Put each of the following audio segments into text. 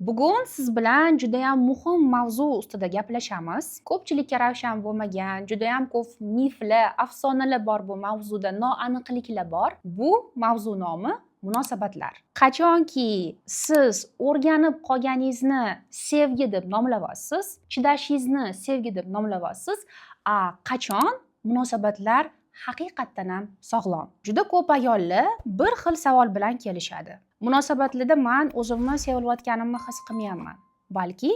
Bugun siz bilan judayam muhim mavzu ustida gaplashamiz. Ko'pchilikka ravshan bo'lmagan, judayam ko'p miflar, afsonalar bor bu mavzuda, noaniqliklar bor. Bu mavzu nomi munosabatlar. Qachonki siz o'rganib qolganingizni sevgi deb nomlayapsiz, chidashingizni sevgi deb nomlayapsiz, a qachon munosabatlar haqiqatdan ham sog'lom? Juda ko'p ayollar bir xil savol bilan kelishadi. Munosabatlarda man o'zimni sevilayotganimni his qilmayapman. Balki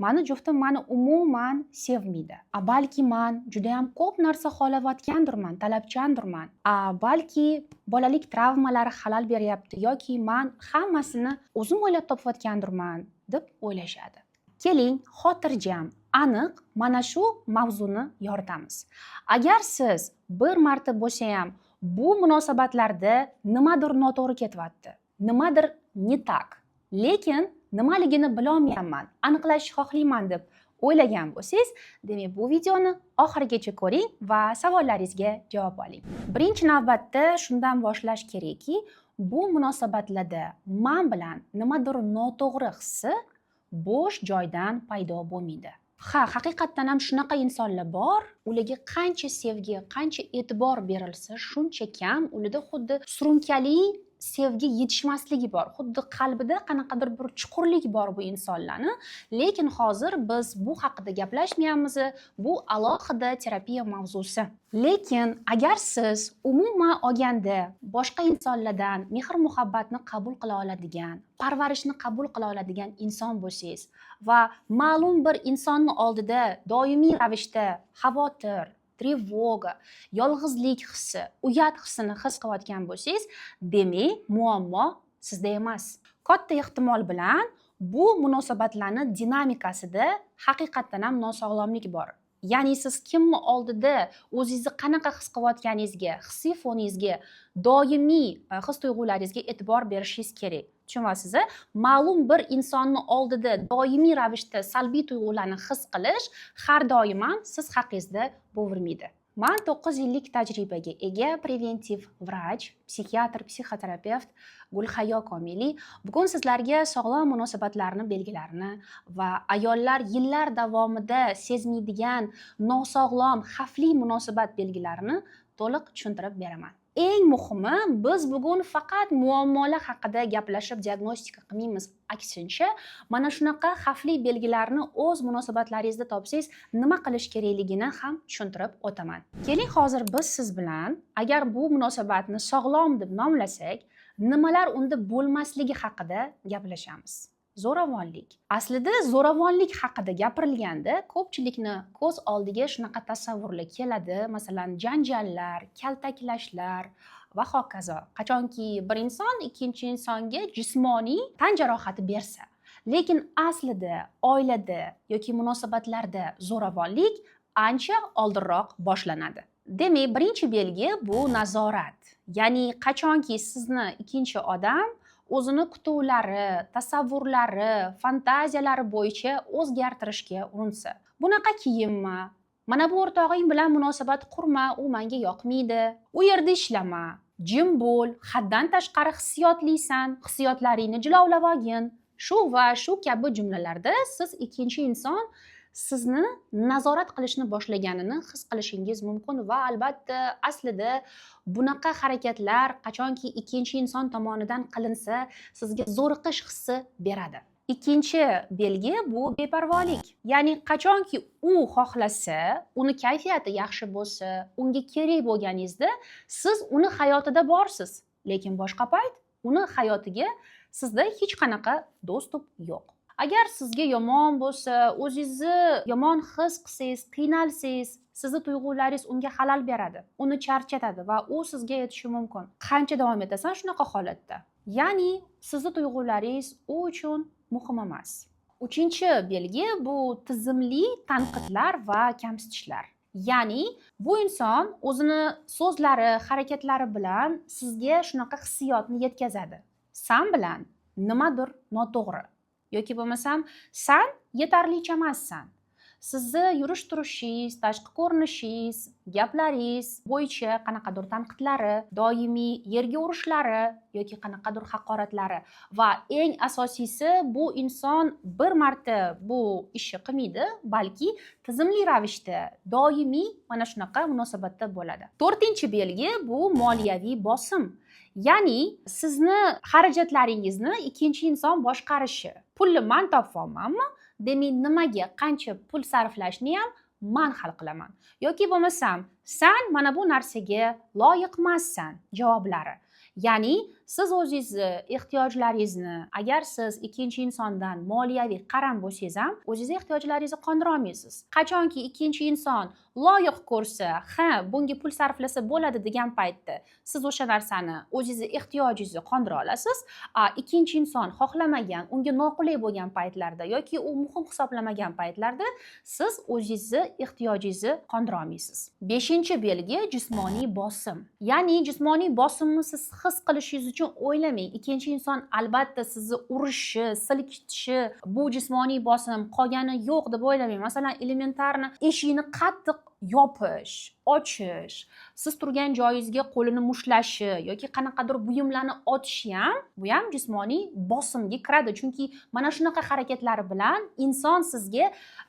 mani juftim mani umuman sevmaydi. A balki man judayam ko'p narsa xohlayotgandirman, talabchandirman. A balki bolalik travmalari xalal beryapti yoki man hammasini o'zim o'ylab topayotgandirman deb o'ylashadi. Keling, xotirjam, aniq mana shu mavzuni yoritamiz. Agar siz bir marta bo'lsa ham bu munosabatlarda nimadir noto'g'ri ketyapti, nimadir не так, lekin nimaligini bilolmayapman, aniqlashni xohlayman deb o'ylagan bo'lsangiz, demak, bu videoni oxirigacha ko'ring va savollaringizga javob oling. Birinchi navbatda shundan boshlash kerakki, bu munosabatlarda man bilan nimadir noto'g'ri hissi bo'sh joydan paydo bo'lmaydi. Ha, haqiqatdan ham shunaqa insonlar bor, ularga qancha sevgi, qancha e'tibor berilsa, shuncha kam, ularda xuddi surunkali sevgi yetishmasligi bor. Xuddi qalbida qanaqadir bir chuqurlik bor bu insonlarni. Lekin hozir biz bu haqida gaplashmayapmiz, bu alohida terapiya mavzusi. Lekin agar siz umuman olganda boshqa insonlardan mehr-muhabbatni qabul qila oladigan, parvarishni qabul qila oladigan inson bo'lsangiz va ma'lum bir insonni oldida doimiy ravishda xavotir, тревога, yolg'izlik hissi, uyat hissini his qilayotgan bo'lsangiz, demak, muammo sizda emas. Katta ehtimol bilan bu munosabatlarni dinamikasida haqiqatdan ham nosog'lomlik bor. Ya'ni siz kimni oldida o'zingizni qanaqa his qilayotganingizga, hissiy foningizga, doimiy his tuyg'ularingizga e'tibor berishingiz kerak. Tushunyapsiz? Ma'lum bir insonni oldida doimiy ravishda salbiy tuyg'ularni his qilish har doim ham siz haqingizda bo'vermaydi. Man 9 yillik tajribaga ega preventiv vrach, psixiatr, psixoterapevt Gulhayo Komiliy. Bugun sizlarga sog'lom munosabatlarni belgilarini va ayollar yillar davomida sezmaydigan nosog'lom, xavfli munosabat belgilarini to'liq tushuntirib beraman. Eng muhimi, biz bugun faqat muammolar haqida gaplashib, diagnostika qilmaymiz. Aksincha, mana shunaqa xavfli belgilarni o'z munosabatlaringizda topsangiz, nima qilish kerakligini ham tushuntirib o'taman. Keling, hozir biz siz bilan agar bu munosabatni sog'lom deb nomlasak, nimalar unda bo'lmasligi haqida gaplashamiz. Zo'ravonlik. Aslida zo'ravonlik haqida gapirilganda ko'pchilikni ko'z oldiga shunaqa tasavvurlar keladi, masalan, janjallar, kaltaklashlar va hokazo. Qachonki bir inson ikkinchi insonga jismoniy tan jarohati bersa. Lekin aslida oilada yoki munosabatlarda zo'ravonlik ancha oldinroq boshlanadi. Demak, birinchi belgi bu nazorat. Ya'ni qachonki sizni ikkinchi odam o'zini kutuvlari, tasavvurlari, fantaziyalari bo'yicha o'zgartirishga urinsa. Bunaqa kiyinma, mana bu o'rtog'ing bilan munosabat qurma, u menga yoqmaydi. U yerda ishlama, jim bo'l, haddan tashqari hissiyotlisan, hissiyotlaringni jilovlab olgin. Shu va shu kabi jumlalarda siz ikkinchi inson sizni nazorat qilishni boshlaganini his qilishingiz mumkin va albatta aslida bunaqa harakatlar qachonki ikkinchi inson tomonidan qilinsa, sizga zo'riqish hissi beradi. Ikkinchi belgi bu beparvolik. Ya'ni qachonki u xohlasa, uni kayfiyati yaxshi bo'lsa, unga kerak bo'lganingizda siz uni hayotida borsiz, lekin boshqa payt uni hayotiga sizda hech qanaqa доступ yo'q. Agar sizga yomon bo'lsa, o'zingizni yomon his qilsangiz, qiynalsangiz, sizni tuyg'ularingiz unga xalal beradi, uni charchatadi va u sizga aytishi mumkin: "Qancha davom etasan shunaqa holatda?" Ya'ni sizni tuyg'ularingiz u uchun muhim emas. Uchinchi belgi bu tizimli tanqidlar va kamsitishlar. Ya'ni bu inson o'zini so'zlari, harakatlari bilan sizga shunaqa hissiyotni yetkazadi: san bilan nimadir noto'g'ri yoki bo'lmasam san yetarlicha emassan. Sizni yurish turishingiz, tashqi ko'rinishingiz, gaplaringiz bo'yicha qanaqadir tanqidlari, doimiy yerga urishlari yoki qanaqadir haqoratlari. Va eng asosiysi, bu inson bir marta bu ishni qilmaydi, balki tizimli ravishda doimiy mana shunaqa munosabatda bo'ladi. To'rtinchi belgi bu moliyaviy bosim. Ya'ni sizni xarajatlaringizni ikkinchi inson boshqarishi. Pulni man topyapmanmi? Demak, nimaga qancha pul sarflashni ham man hal qilaman. Yoki bo'lmasam, san mana bu narsaga loyiqmassan javoblari. Ya'ni siz o'zingizni ehtiyojlaringizni, agar siz ikkinchi insondan moliyaviy qaram bo'lsangiz ham, o'zingizni ehtiyojlaringizni qondira olmaysiz. Qachonki ikkinchi inson loyiq ko'rsa, ha, bunga pul sarflasa bo'ladi degan paytda siz o'sha narsani, o'zingizni ehtiyojingizni qondira olasiz. A ikkinchi inson xohlamagan, unga noqulay bo'lgan paytlarda yoki u muhim hisoblamagan paytlarda siz o'zingizni ehtiyojingizni qondira olmaysiz. Beshinchi belgi jismoniy bosim. Ya'ni jismoniy bosimni siz his qilishingiz uchun o'ylamang. Ikkinchi inson albatta sizni urishi, silkitishi, bu jismoniy bosim, qolgani yo'q deb o'ylamang. Masalan, элементарно eshikni qattiq yopish, ochish, siz turgan joyingizga qo'lini mushtlashi yoki qanaqadir buyumlarni otishi ham, bu ham jismoniy bosimga kiradi. Chunki mana shunaqa harakatlari bilan inson sizga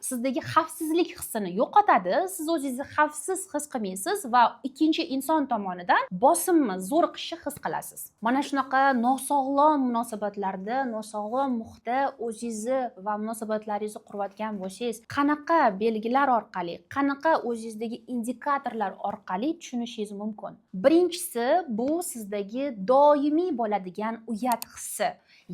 sizdagi xavfsizlik hissini yo'qotadi. Siz o'zingizni xavfsiz his qilmaysiz va ikkinchi inson tomonidan bosimni, zo'riqishni his qilasiz. Mana shunaqa nosog'lom munosabatlarda, nosog'lom muhitda o'zingizni va munosabatlaringizni qurayotgan bo'lsangiz, qanaqa belgilar orqali, qanaqa o'zingizdagi indikatorlar orqali tushunishingiz mumkin? Birinchisi, bu sizdagi doimiy bo'ladigan uyat hissi.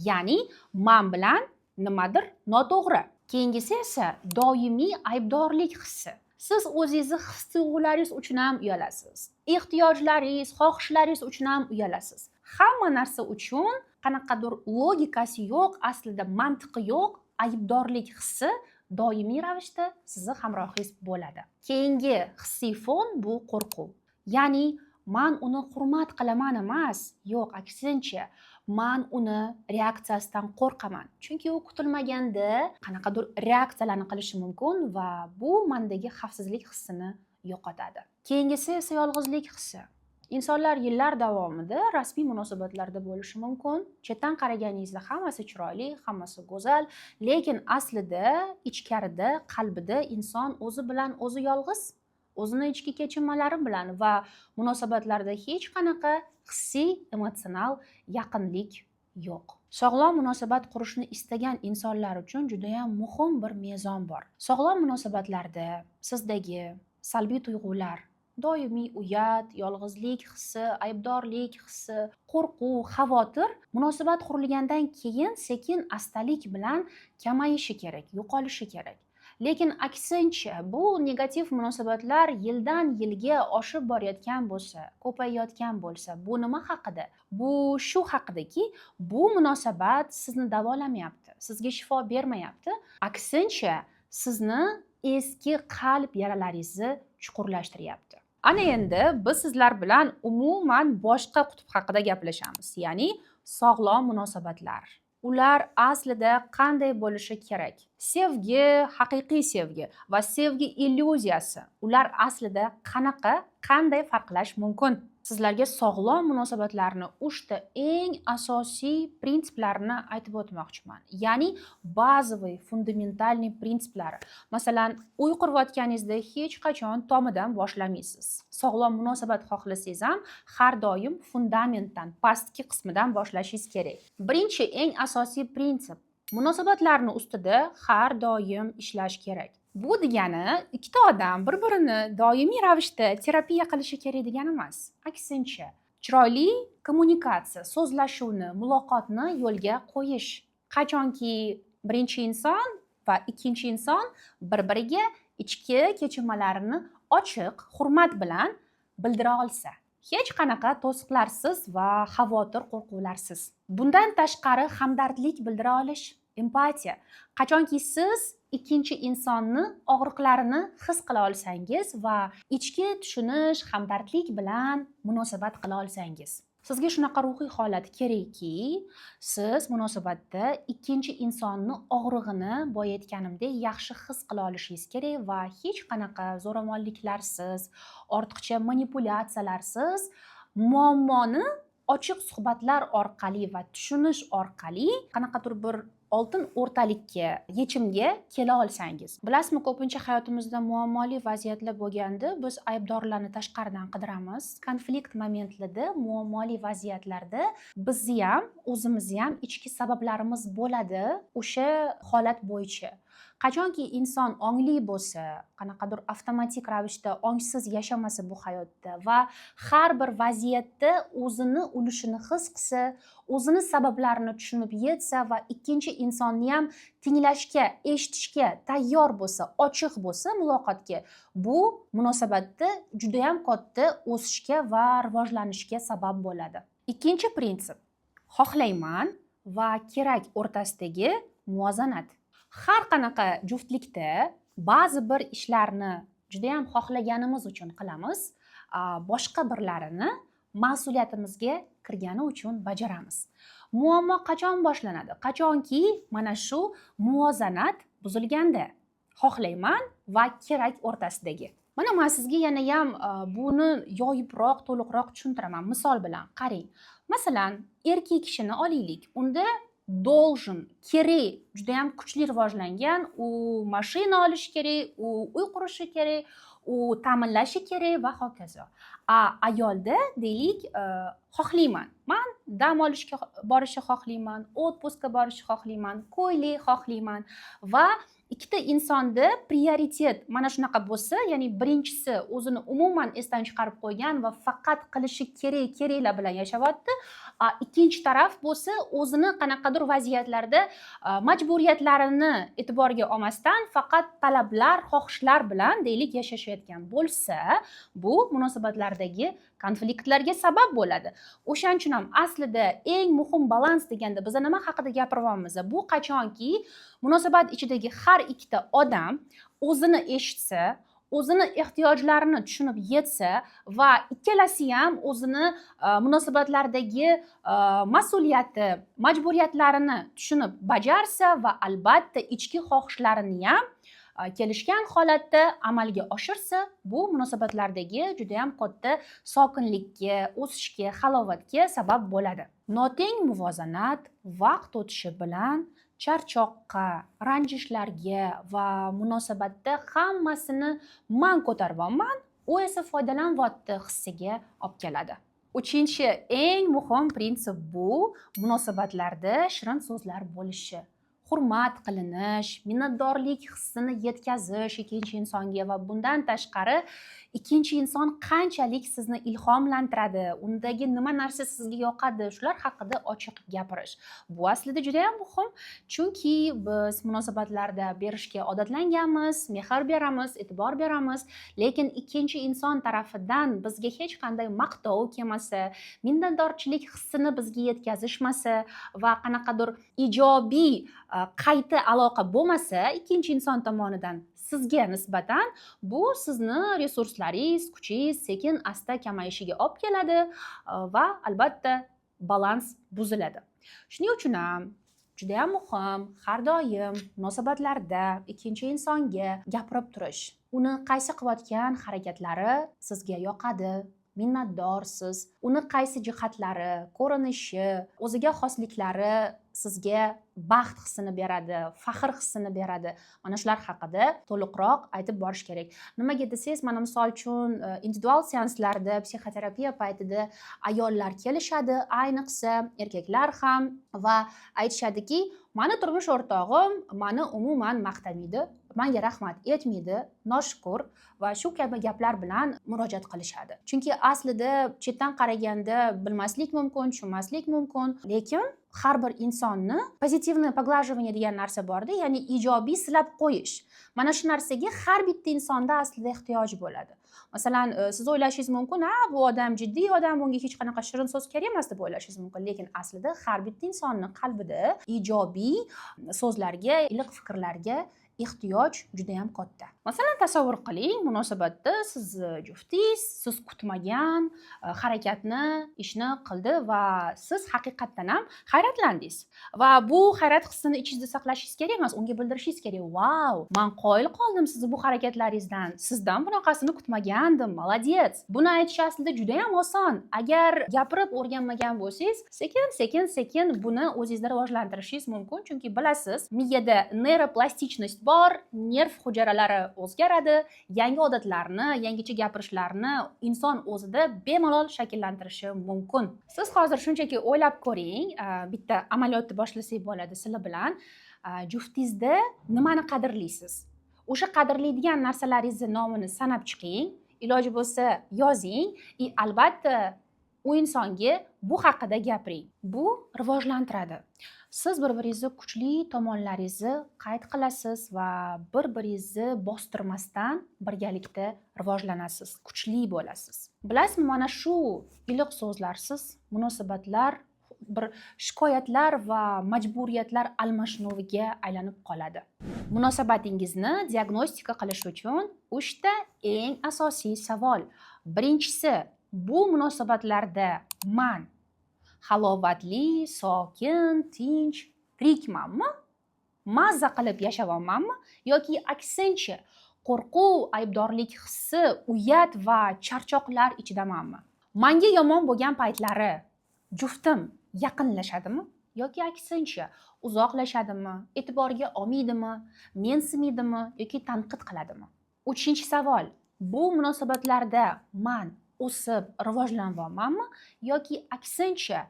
Ya'ni man bilan nimadir noto'g'ri. Keyingisi esa doimiy aybdorlik hissi. Siz o'zingizni his tuyg'ularingiz uchun ham uyalasiz. Ehtiyojlaringiz, xohishlaringiz uchun ham uyalasiz. Hamma narsa uchun qanaqadir logikasi yo'q, aslida mantiqi yo'q aybdorlik hissi doimiy ravishda sizni hamrohingiz bo'ladi. Keyingi hissiy fon bu qo'rquv. Ya'ni man uni hurmat qilaman emas, yo'q, aksincha, man uni reaksiyasidan qo'rqaman. Chunki u kutilmaganda qanaqadir reaksiyalarni qilishi mumkin va bu mandagi xavfsizlik hissini yo'qotadi. Keyingisi esa yolg'izlik hissi. Insonlar yillar davomida rasmiy munosabatlarda bo'lishi mumkin. Chetdan qaraganingizda hammasi chiroyli, hammasi go'zal, lekin aslida ichkarida, qalbida inson o'zi bilan o'zi yolg'iz, o'zini ichki kechinmalari bilan va munosabatlarda hech qanaqa hissiy, emotsional yaqinlik yo'q. Sog'lom munosabat qurishni istagan insonlar uchun judayam muhim bir mezon bor. Sog'lom munosabatlarda sizdagi salbiy tuyg'ular, doimiy uyat, yolg'izlik hissi, aybdorlik hissi, qo'rquv, xavotir munosabat qurilgandan keyin sekin astalik bilan kamayishi kerak, yo'qolishi kerak. Lekin aksincha, bu negativ munosabatlar yildan yilga oshib borayotgan bo'lsa, ko'payayotgan bo'lsa, bu nima haqida? Bu shu haqidaki, bu munosabat sizni davolamayapti, sizga shifo bermayapti. Aksincha, sizni eski qalb yaralaringizni chuqurlashtiryapti. Ana endi biz sizlar bilan umuman boshqa qutb haqida gaplashamiz, ya'ni sog'lom munosabatlar. Ular aslida qanday bo'lishi kerak? Sevgi, haqiqiy sevgi va sevgi illyuziyasi. Ular aslida qanaqa, qanday farqlash mumkin? Sizlarga sog'lom munosabatlarni uchta eng asosiy prinsiplarini aytib o'tmoqchiman. Ya'ni базовый, фундаментальный prinsiplari. Masalan, uy qurayotganingizda hech qachon tomidan boshlamaysiz. Sog'lom munosabat xohlasangiz ham har doim fundamentdan, pastki qismidan boshlashingiz kerak. Birinchi eng asosiy prinsip: munosabatlarni ustida har doim ishlash kerak. Bu degani ikkita odam bir-birini doimiy ravishda terapiya qilishi kerak degani emas. Aksincha, chiroyli kommunikatsiya, so'zlashuvni, muloqotni yo'lga qo'yish. Qachonki birinchi inson va ikkinchi inson bir-biriga ichki kechinmalarini ochiq, hurmat bilan bildira olsa. Hech qanaqa to'siqlarsiz va xavotir, qo'rquvlarsiz. Bundan tashqari, hamdardlik bildira olish, empatiya. Qachonki siz ikkinchi insonni og'riqlarini his qila olsangiz va ichki tushunish, hamdardlik bilan munosabat qila olsangiz. Sizga shunaqa ruhiy holat kerakki, siz munosabatda ikkinchi insonni og'rig'ini, boya aytganimdek, yaxshi his qila olishingiz kerak va hech qanaqa zo'ravonliklarsiz, ortiqcha manipulyatsiyalarsiz muammoni ochiq suhbatlar orqali va tushunish orqali qanaqadir bir oltin o'rtalikka, yechimga kela olsangiz. Bilasizmi, ko'pincha hayotimizda muammoli vaziyatlar bo'lganda biz aybdorlarni tashqaridan qidiramiz. Konflikt momentlarida, muammoli vaziyatlarda bizni ham, o'zimizni ham ichki sabablarimiz bo'ladi o'sha holat bo'yicha. Qachonki inson ongli bo'lsa, qanaqadir avtomatik ravishda ongsiz yashamasa bu hayotda va har bir vaziyatda o'zini ulushini his qilsa, o'zini sabablarini tushunib yetsa va ikkinchi insonni ham tinglashga, eshitishga tayyor bo'lsa, ochiq bo'lsa muloqotga, bu munosabatda judayam katta o'sishga va rivojlanishga sabab bo'ladi. Ikkinchi prinsip: xohlayman va kerak o'rtasidagi muvozanat. Har qanaqa juftlikda ba'zi bir ishlarni judayam xohlaganimiz uchun qilamiz, boshqa birlarini mas'uliyatimizga kirgani uchun bajaramiz. Muammo qachon boshlanadi? Qachonki mana shu muvozanat buzilganda, xohlayman va kerak o'rtasidagi. Mana man sizga yanayam buni yoyibroq, to'liqroq tushuntiraman misol bilan. Qarang, masalan, erkak kishini olaylik. Unda должен, kerak judayam kuchli rivojlangan. U mashina olishi kerak, u uy qurishi kerak, u ta'minlashi kerak va hokazo. A ayolda, deylik, xohlayman, man dam olishga borishni xohlayman, отпуск ga borishni xohlayman, ko'ylak xohlayman. Va ikkita insonda prioritet mana shunaqa bo'lsa, ya'ni birinchisi o'zini umuman esdan chiqarib qo'ygan va faqat qilishi kerak, keraklar bilan yashayapti, a ikkinchi taraf bo'lsa o'zini qanaqadir vaziyatlarda majburiyatlarini e'tiborga olmasdan faqat talablar, xohishlar bilan, deylik, yashashayotgan bo'lsa, bu munosabatlardagi konfliktlarga sabab bo'ladi. O'shaning uchun ham aslida eng muhim balans deganda biz nima haqida gapiryapmiz? Bu qachonki munosabat ichidagi har ikkita odam o'zini eshitsa, o'zini ehtiyojlarini tushunib yetsa va ikkalasi ham o'zini munosabatlardagi mas'uliyati, majburiyatlarini tushunib bajarsa va albatta ichki xohishlarini ham kelishgan holatda amalga oshirsa, bu munosabatlardagi judayam katta sokinlikka, o'sishga, halovatga sabab bo'ladi. Noteng muvozanat vaqt o'tishi bilan charchoqqa, ranjishlarga va munosabatda hammasini man ko'taryapman, u esa foydalanyapti hissiga olib keladi. Uchinchi eng muhim prinsip: bu munosabatlarda shirin so'zlar bo'lishi, hurmat qilinish, minnatdorlik hissini yetkazish ikkinchi insonga va bundan tashqari ikkinchi inson qanchalik sizni ilhomlantiradi, undagi nima narsa sizga yoqadi, shular haqida ochiq gapirish. Bu aslida juda yam muhim, chunki biz munosabatlarda berishga odatlanganmiz, mehr beramiz, e'tibor beramiz, lekin ikkinchi inson tarafidan bizga hech qanday maqtov kelmasa, minnatdorchilik hissini bizga yetkazishmasa va qanaqadir ijobiy qayta aloqa bo'lmasa ikkinchi inson tomonidan sizga nisbatan, bu sizni resurslaringiz, kuchingiz sekin asta kamayishiga olib keladi va albatta balans buziladi. Shuning uchun ham judayam muhim har doim munosabatlarda ikkinchi insonga gapirib turish, uni qaysi qilayotgan harakatlari sizga yoqadi, minnatdorsiz, uni qaysi jihatlari, ko'rinishi, o'ziga xosliklari sizga baxt hissini beradi, faxr hissini beradi, mana shular haqida to'liqroq aytib borish kerak. Nimaga desangiz, mana misol uchun, individual seanslarda, psixoterapiya paytida ayollar kelishadi, ayniqsa erkaklar ham, va aytishadiki: "Mani turmush o'rtog'im mani umuman maqtamaydi, manga rahmat aytmaydi, noshukur", va shu kabi gaplar bilan murojaat qilishadi. Chunki aslida chetdan qaraganda bilmaslik mumkin, tushunmaslik mumkin, lekin har bir insonni позитивное поглаживание degan narsa borda, ya'ni ijobiy silab qo'yish, mana shu narsaga har bitta insonda aslida ehtiyoj bo'ladi. Masalan, siz o'ylashingiz mumkin, ha, bu odam jiddiy odam, bunga hech qanaqa shirin so'z kerak emas, deb o'ylashingiz mumkin, lekin aslida har bitta insonni qalbida ijobiy so'zlarga, iliq fikrlarga Ehtiyoj judayam katta. Masalan, tasavvur qiling, munosabatda sizni juftingiz siz kutmagan harakatni, ishni qildi va siz haqiqatdan ham hayratlandingiz. Va bu hayrat hissini ichingizda saqlashingiz kerak emas, unga bildirishingiz kerak: "Vau, man qoyil qoldim sizni bu harakatlaringizdan, sizdan bunaqasini kutmagandim, молодец". Buni aytish aslida judayam oson. Agar gapirib o'rganmagan bo'lsangiz, sekin, sekin, sekin buni o'zingizda rivojlantirishingiz mumkin, chunki bilasiz, miyada нейропластичность bor, nerv hujayralari o'zgaradi, yangi odatlarni, yangicha gapirishlarni inson o'zida bemalol shakllantirishi mumkin. Siz hozir shunchaki o'ylab ko'ring, bitta amaliyotni boshlasak bo'ladi sizlar bilan. Juftingizda nimani qadrlaysiz, o'sha qadrlaydigan narsalaringizni nomini sanab chiqing, iloji bo'lsa yozing и albatta u insonga bu haqida gapiring. Bu rivojlantiradi. Siz bir biringizni kuchli tomonlaringizni qayd qilasiz va bir biringizni bostirmasdan birgalikda rivojlanasiz, kuchli bo'lasiz. Bilasizmi, mana shu iliq so'zlarsiz munosabatlar bir shikoyatlar va majburiyatlar almashinuviga aylanib qoladi. Munosabatingizni diagnostika qilish uchun uchta eng asosiy savol. Birinchisi: bu munosabatlarda man halovatli, sokin, tinch, tirikmanmi, mazza qilib yashayapmanmi yoki aksincha qo'rquv, aybdorlik hissi, uyat va charchoqlar ichidamanmi? Manga yomon bo'lgan paytlari juftim yaqinlashadimi yoki aksincha uzoqlashadimi, e'tiborga olmaydimi, mensimaydimi yoki tanqid qiladimi? Uchinchi savol: bu munosabatlarda man o'sib rivojlanyapmanmi yoki aksincha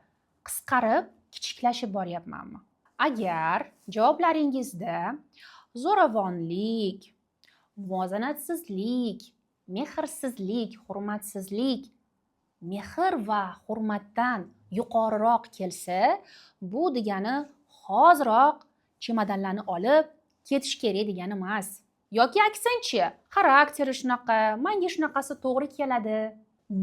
qisqarib, kichiklashib boryapmanmi? Agar javoblaringizda zo'ravonlik, muvozanatsizlik, mehrsizlik, hurmatsizlik mehr va hurmatdan yuqoriroq kelsa, bu degani hoziroq chemodanlarni olib ketish kerak degani emas. Yoki aksincha, xarakteri shunaqa, manga shunaqasi to'g'ri keladi,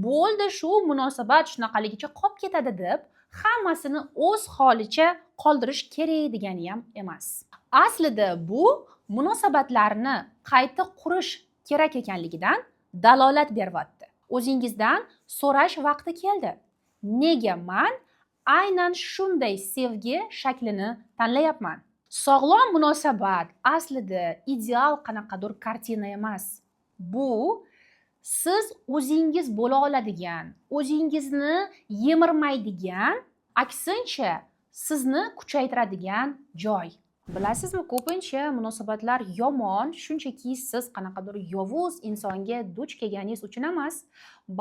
bo'ldi, shu munosabat shunaqaligicha qolib ketadi deb hammasini o'z holicha qoldirish kerak degani ham emas. Aslida bu munosabatlarni qayta qurish kerak ekanligidan dalolat beryapti. O'zingizdan so'rash vaqti keldi: nega man aynan shunday sevgi shaklini tanlayapman? Sog'lom munosabat aslida ideal qanaqadir kartina emas. Bu siz o'zingiz bo'la oladigan, o'zingizni yemirmaydigan, aksincha sizni kuchaytiradigan joy. Bilasizmi, ko'pincha munosabatlar yomon shunchaki siz qanaqadir yovuz insonga duch kelganingiz uchun emas,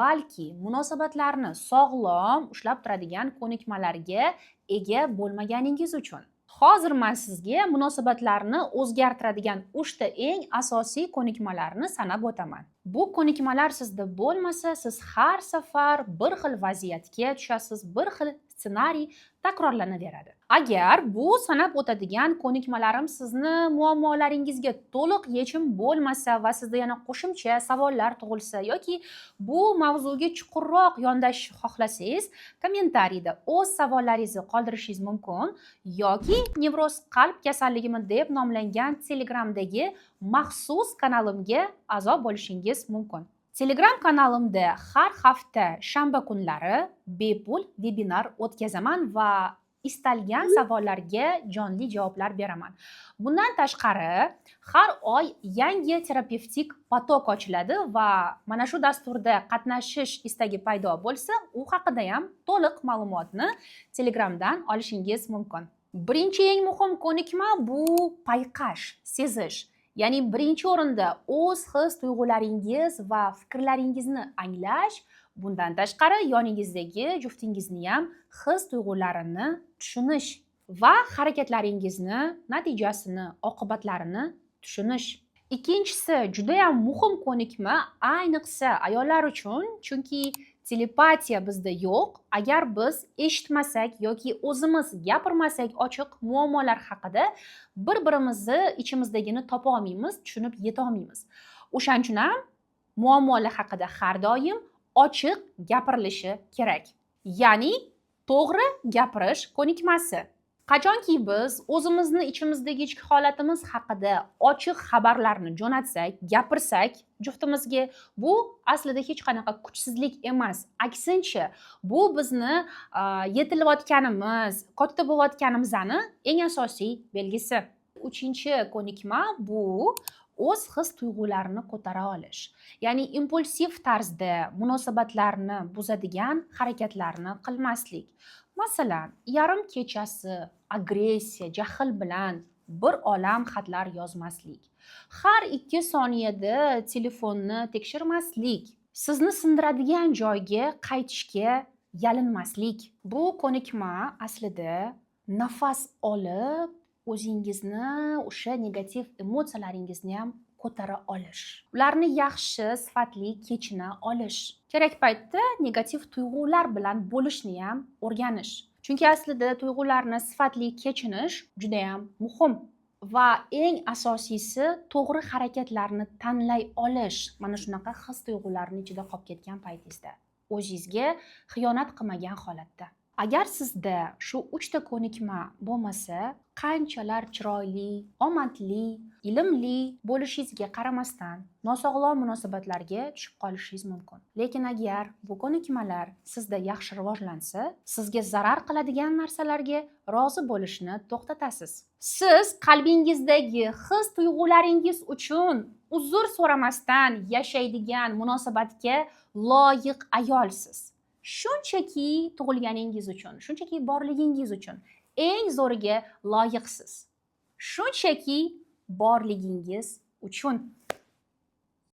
balki munosabatlarni sog'lom ushlab turadigan ko'nikmalarga ega bo'lmaganingiz uchun. Hozir man sizga munosabatlarni o'zgartiradigan uchta eng asosiy ko'nikmalarni sanab o'taman. Bu ko'nikmalar sizda bo'lmasa, siz har safar bir xil vaziyatga tushasiz, bir xil ssenariy takrorlanaveradi. Agar bu sanab o'tadigan ko'nikmalarim sizni muammolaringizga to'liq yechim bo'lmasa va sizda yana qo'shimcha savollar tug'ilsa yoki bu mavzuga chuqurroq yondashishni xohlasangiz, kommentariyda o'z savollaringizni qoldirishingiz mumkin yoki "Nevroz qalb kasalligimi" deb nomlangan Telegramdagi maxsus kanalimga a'zo bo'lishingiz mumkin. Telegram kanalimda har hafta shanba kunlari bepul vebinar o'tkazaman va istalgan savollarga jonli javoblar beraman. Bundan tashqari, har oy yangi terapevtik поток ochiladi va mana shu dasturda qatnashish istagi paydo bo'lsa, u haqida ham to'liq ma'lumotni Telegramdan olishingiz mumkin. Birinchi eng muhim ko'nikma bu payqash, sezish. Ya'ni birinchi o'rinda o'z his tuyg'ularingiz va fikrlaringizni anglash. Bundan tashqari, yoningizdagi juftingizni ham his tuyg'ularini tushunish va harakatlaringizni natijasini, oqibatlarini tushunish. Ikkinchisi judayam muhim ko'nikma, ayniqsa ayollar uchun, chunki telepatiya bizda yo'q. Agar biz eshitmasak yoki o'zimiz gapirmasak ochiq muammolar haqida, bir birimizni ichimizdagini topa olmaymiz, tushunib yetolmaymiz. O'shaning uchun ham muammolar haqida har doim ochiq gapirilishi kerak, ya'ni to'g'ri gapirish ko'nikmasi. Qachonki biz o'zimizni ichimizdagi ichki holatimiz haqida ochiq xabarlarni jo'natsak, gapirsak juftimizga, bu aslida hech qanaqa kuchsizlik emas. Aksincha, bu bizni yetilayotganimiz, katta bo'layotganimizni eng asosiy belgisi. Uchinchi ko'nikma bu o'z his tuyg'ularini ko'tara olish, ya'ni impulsiv tarzda munosabatlarni buzadigan harakatlarni qilmaslik. Masalan, yarim kechasi agressiya, jahl bilan bir olam xatlar yozmaslik, har 2 soniyada telefonni tekshirmaslik, sizni sindiradigan joyga qaytishga yalinmaslik. Bu ko'nikma aslida nafas olib, o'zingizni o'sha negativ emotsiyalaringizni ham ko'tara olish, ularni yaxshi, sifatli kechina olish, kerak paytda negativ tuyg'ular bilan bo'lishni ham o'rganish, chunki aslida tuyg'ularni sifatli kechinish judayam muhim. Va eng asosiysi, to'g'ri harakatlarni tanlay olish. Mana shunaqa his tuyg'ularni ichida qolib ketgan paytingizda, o'zingizga xiyonat qilmagan holatda. Agar sizda shu uchta ko'nikma bo'lmasa, qanchalar chiroyli, omadli, ilmli bo'lishingizga qaramasdan, nosog'lom munosabatlarga tushib qolishingiz mumkin. Lekin agar bu ko'nikmalar sizda yaxshi rivojlansa, sizga zarar qiladigan narsalarga rozi bo'lishni to'xtatasiz. Siz qalbingizdagi his tuyg'ularingiz uchun uzr so'ramasdan yashaydigan munosabatga loyiq ayolsiz. Shunchaki tug'ilganingiz uchun, shunchaki borligingiz uchun eng zo'riga loyiqsiz, shunchaki borligingiz uchun.